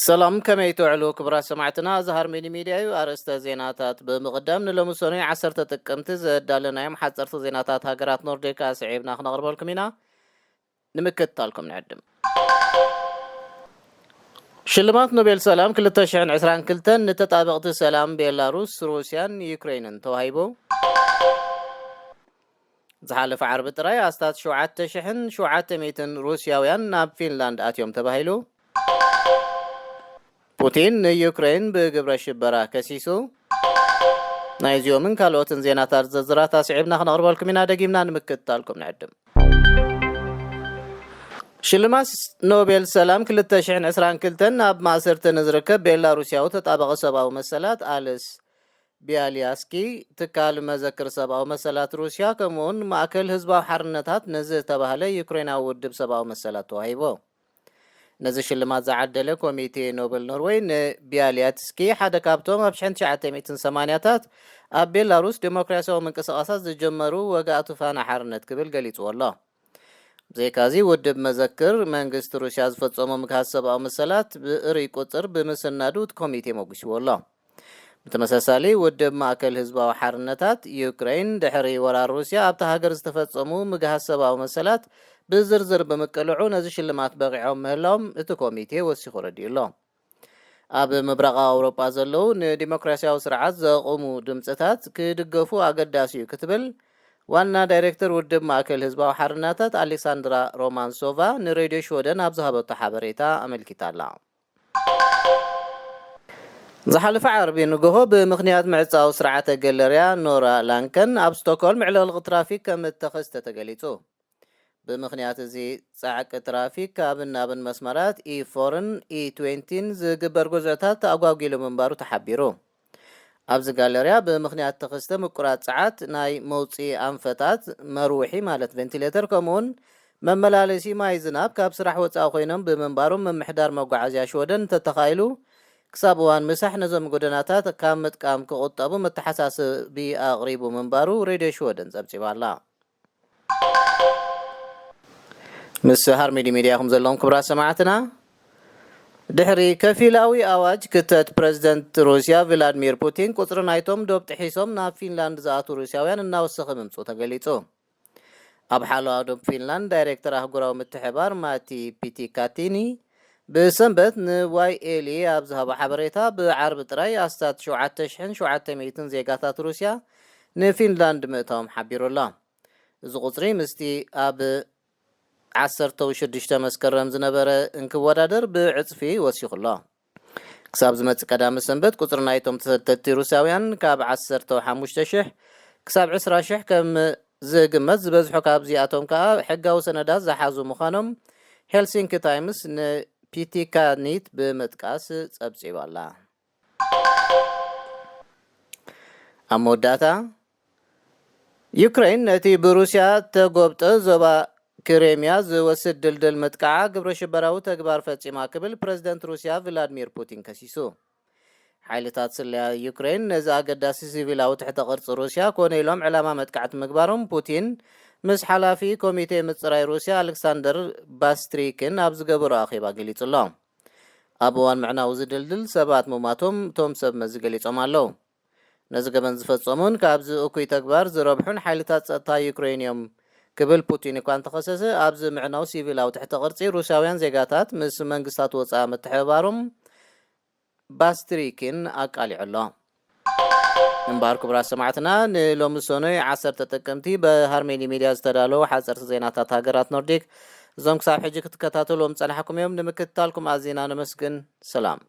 ሰላም፣ ከመይ ትውዕሉ ክቡራት ሰማዕትና? እዚ ሃርሜኒ ሚድያ እዩ። ኣርእስተ ዜናታት ብምቕዳም፣ ንሎሚ ሰኑይ ዓሰርተ ጥቅምቲ ዘዳለናዮም ሓፀርቲ ዜናታት ሃገራት ኖርዲክ ኣስዒብና ክነቕርበልኩም ኢና። ንምክትታልኩም ንዕድም። ሽልማት ኖቤል ሰላም ክልተ ሽሕን ዕስራን ክልተን ንተጣበቕቲ ሰላም ቤላሩስ፣ ሩስያን ዩክሬንን ተዋሂቡ። ዝሓለፈ ዓርቢ ጥራይ ኣስታት ሸውዓተ ሽሕን ሸውዓተ ሚእትን ሩስያውያን ናብ ፊንላንድ ኣትዮም ተባሂሉ። ፑቲን ንዩክሬን ብግብረ ሽበራ ከሲሱ። ናይዚኦምን ካልኦትን ዜናታት ዝርዝራት ኣስዒብና ክነቕርበልኩም ኢና። ደጊምና ንምክትታልኩም ንዕድም። ሽልማት ኖቤል ሰላም ክልተ ሽሕን ዕስራን ክልተን ኣብ ማእሰርቲ ንዝርከብ ቤላሩስያዊ ተጣባቒ ሰብኣዊ መሰላት ኣልስ ቢያሊያስኪ፣ ትካል መዘክር ሰብኣዊ መሰላት ሩስያ፣ ከምኡውን ማእከል ህዝባዊ ሓርነታት ንዝተባህለ ዩክሬናዊ ውድብ ሰብኣዊ መሰላት ተዋሂቦ። ነዚ ሽልማት ዝዓደለ ኮሚቴ ኖበል ኖርወይ ንቢያሊያትስኪ ሓደ ካብቶም ኣብ ሽሕን ትሽዓተ ሚእትን ሰማንያታት ኣብ ቤላሩስ ዴሞክራሲያዊ ምንቅስቓሳት ዝጀመሩ ወጋእቱ ፋና ሓርነት ክብል ገሊጽዎ ኣሎ። ብዘይካዚ ውድብ መዘክር መንግስቲ ሩስያ ዝፈጸሞ ምግሃስ ሰብኣዊ መሰላት ብእርይ ቁጽር ብምስናዱ እቲ ኮሚቴ መጒስዎ ኣሎ። ብተመሳሳሊ ውድብ ማእከል ህዝባዊ ሓርነታት ዩክሬን ድሕሪ ወራር ሩስያ ኣብታ ሃገር ዝተፈጸሙ ምግሃስ ሰብኣዊ መሰላት ብዝርዝር ብምቅልዑ ነዚ ሽልማት በቒዖም ምህላዎም እቲ ኮሚቴ ወሲኹ ረዲኡ ኣሎ። ኣብ ምብራቕ ኣውሮጳ ዘለዉ ንዲሞክራሲያዊ ስርዓት ዘቑሙ ድምፅታት ክድገፉ ኣገዳሲ እዩ ክትብል ዋና ዳይሬክተር ውድብ ማእከል ህዝባዊ ሓርነታት ኣሌክሳንድራ ሮማንሶቫ ንሬድዮ ሽወደን ኣብ ዝሃበቶ ሓበሬታ ኣመልኪታ ኣላ። ዝሓለፈ ዓርቢ ንግሆ ብምኽንያት ምዕጻው ስርዓተ ገለርያ ኖራ ላንከን ኣብ ስቶክሆልም ዕልቕልቕ ትራፊክ ከም እተኸስተ ተገሊጹ። ብምኽንያት እዚ ጻዕቂ ትራፊክ ካብን ናብን መስመራት ኢ ፎርን ኢ ትዌንቲን ዝግበር ጉዕዞታት ተኣጓጒሉ ምንባሩ ተሓቢሩ። ኣብዚ ጋለርያ ብምኽንያት ተኸስተ ምቁራጽ ጸዓት ናይ መውጽኢ ኣንፈታት መርውሒ ማለት ቬንቲሌተር ከምኡውን መመላለሲ ማይ ዝናብ ካብ ስራሕ ወጻኢ ኮይኖም ብምንባሮም ምምሕዳር መጓዓዝያ ሽወደን እንተተኻኢሉ ክሳብ እዋን ምሳሕ ነዞም ጎደናታት ካብ ምጥቃም ክቑጠቡ መተሓሳሰቢ ኣቕሪቡ ምንባሩ ሬድዮ ሽወደን ጸብጺባ ኣላ። ምስ ሃርሜዲ ሚድያ ኢኹም ዘለኹም ክቡራት ሰማዕትና። ድሕሪ ከፊላዊ ኣዋጅ ክተት ፕረዚደንት ሩስያ ቭላድሚር ፑቲን ቁጽሪ ናይቶም ዶብ ጥሒሶም ናብ ፊንላንድ ዝኣትዉ ሩስያውያን እናወሰኸ ምምጽኡ ተገሊጹ። ኣብ ሓለዋ ዶብ ፊንላንድ ዳይሬክተር ኣህጉራዊ ምትሕባር ማቲ ፒቲካቲኒ ብሰንበት ንዋይ ኤል ኤ ኣብ ዝሃቦ ሓበሬታ ብዓርቢ ጥራይ ኣስታት ሸውዓተ ሽሕን ሸውዓተ ሚእትን ዜጋታት ሩስያ ንፊንላንድ ምእታዎም ሓቢሩ ኣሎ። እዚ ቁጽሪ ምስቲ ኣብ ዓሰርተ ሽዱሽተ መስከረም ዝነበረ እንክወዳደር ብዕጽፊ ወሲኹ ኣሎ። ክሳብ ዝመጽእ ቀዳመ ሰንበት ቁጽሪ ናይቶም ተሰደድቲ ሩስያውያን ካብ ዓሰርተ ሓሙሽተ ሽሕ ክሳብ ዕስራ ሽሕ ከም ዝግመት፣ ዝበዝሑ ካብዚኣቶም ከኣ ሕጋዊ ሰነዳት ዝሓዙ ምዃኖም ሄልሲንኪ ታይምስ ንፒቲካኒት ብምጥቃስ ጸብጺባ ኣላ። ኣብ መወዳእታ፣ ዩክሬን ነቲ ብሩስያ ተጎብጠ ዞባ ክሬምያ ዝወስድ ድልድል ምጥቃዓ ግብረ ሽበራዊ ተግባር ፈጺማ ክብል ፕረዚደንት ሩስያ ቭላድሚር ፑቲን ከሲሱ። ሓይልታት ስለያ ዩክሬን ነዚ ኣገዳሲ ሲቪላዊ ትሕተ ቅርጺ ሩስያ ኮነ ኢሎም ዕላማ መጥቃዕቲ ምግባሮም ፑቲን ምስ ሓላፊ ኮሚቴ ምጽራይ ሩስያ ኣሌክሳንደር ባስትሪክን ኣብ ዝገበሮ ኣኼባ ገሊጹ ኣሎ። ኣብ እዋን ምዕናው ዝድልድል ሰባት ምማቶም እቶም ሰብ መዚ ገሊጾም ኣለዉ። ነዚ ገበን ዝፈጸሙን ካብዚ እኩይ ተግባር ዝረብሑን ሓይልታት ጸጥታ ዩክሬን እዮም ክብል ፑቲን እኳ እንተኸሰሰ፣ ኣብዚ ምዕናው ሲቪላዊ ትሕተ ቅርጺ ሩስያውያን ዜጋታት ምስ መንግስታት ወጻኢ ምትሕብባሮም ባስትሪኪን ኣቃሊዑ ኣሎ። እምበኣር ክቡራት ሰማዕትና፣ ንሎሚ ሰኑይ ዓሰርተ ጥቅምቲ ብሃርሜኒ ሚድያ ዝተዳለዉ ሓጸርቲ ዜናታት ሃገራት ኖርዲክ እዞም ክሳብ ሕጂ ክትከታተልዎም ዝጸናሕኩም እዮም። ንምክትታልኩም ኣዚና ነመስግን። ሰላም።